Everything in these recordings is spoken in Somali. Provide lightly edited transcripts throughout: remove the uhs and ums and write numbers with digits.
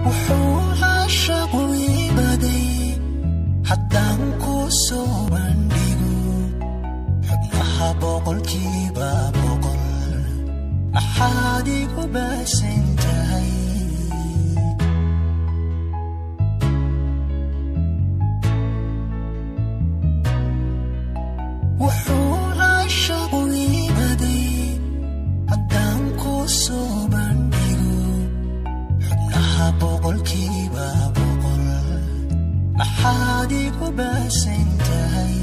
Wuxuu caashaqu ibaday haddaan ku soo bandhigo xubnaha 100%, maxaad igu baasan tahay? Wuxuu caashaqu ibaday haddaan ku soo bandhigo xubnaha 100%, maxaad igu baasan tahay?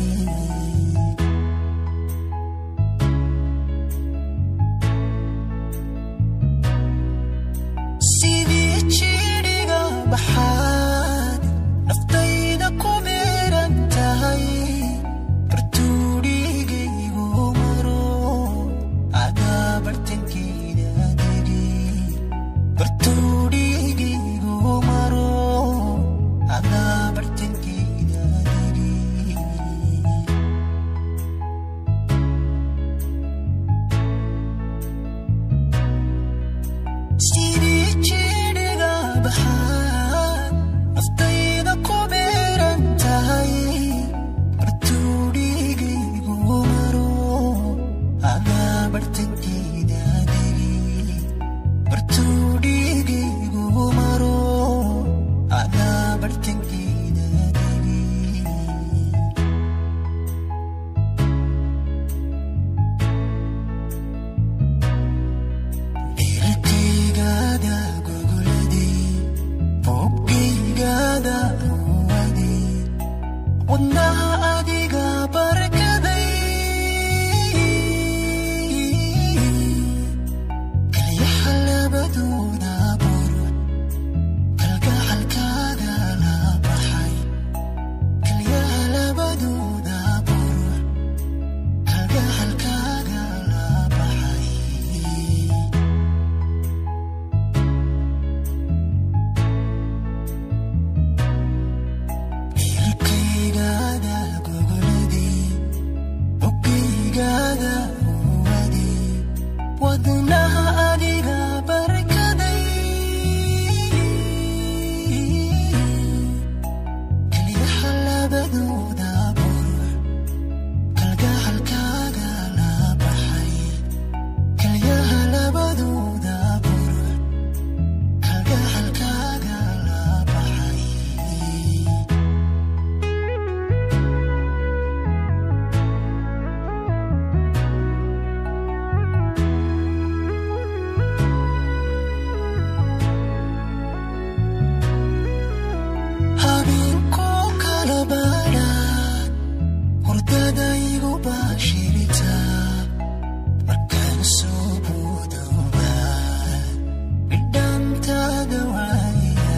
Sidii jidhiga baxaad naftayda ku biran tahay, bartuudhigaygu maro adaa bartankeeda degi, bartuudhigaygu maro adaa bartankeeda degi. Sidii jidhiga baxaad naftayda ku biran tahay, bartuudhigaygu maro adaa bartankeeda degi, bartuudhigaygu maro adaa bartankeeda degi. Beerkaygada gogoladay, boggaygada uwaday, wadnaha adiga barkaday, kalyaha labadooda burud kalgacalkaaga la baxay, kalyaha labadooda burud kalgacalkaaga la baxay. Beerkaygada gogoladay, boggaygada uwaday, wadnaha adiga barkaday, kalyaha labadooda burux kalgacalkaaga la baxay, kalyaha labadooda burux kalgacalkaaga la baxay. Habeenku kala badhaad hurdada igu baashirita, markaan soo boodooba bidhaantaada waaya.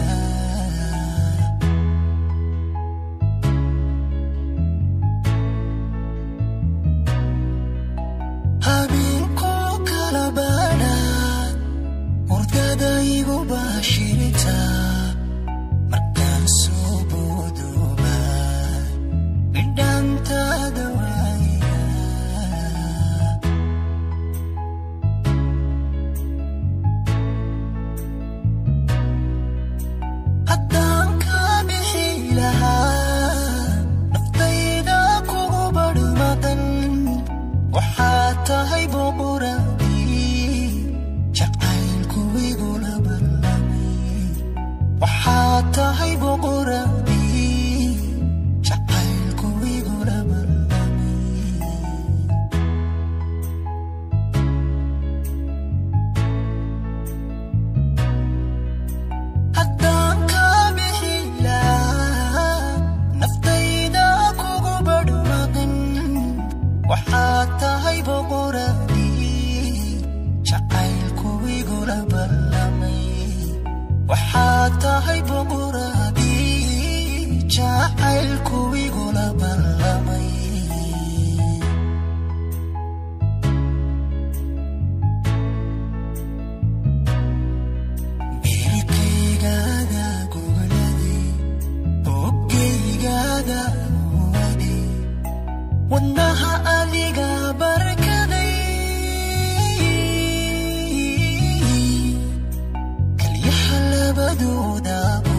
Habeenku kala badhaad hurdada igu baashirita, markaan soo boodooba bidhaantaada waaya. Haddaan kaa bixi lahaa naftayda kugu barhmadan, waxaad tahay boqoradii jacaylku igula ballamay, waxaad tahay boqoradii jacaylku igula ballamay. Haddaan kaa bixi lahaa naftayda kugu barhmaqin, waxaad tahay boqoradii jacaylku igula ballamay, waxaad tahay boqoradii jacaylku igula ballamay. Beerkaygada gogoladay, boggaygada uwaday, wadnaha adiga barkaday, kalyaha Labadooda.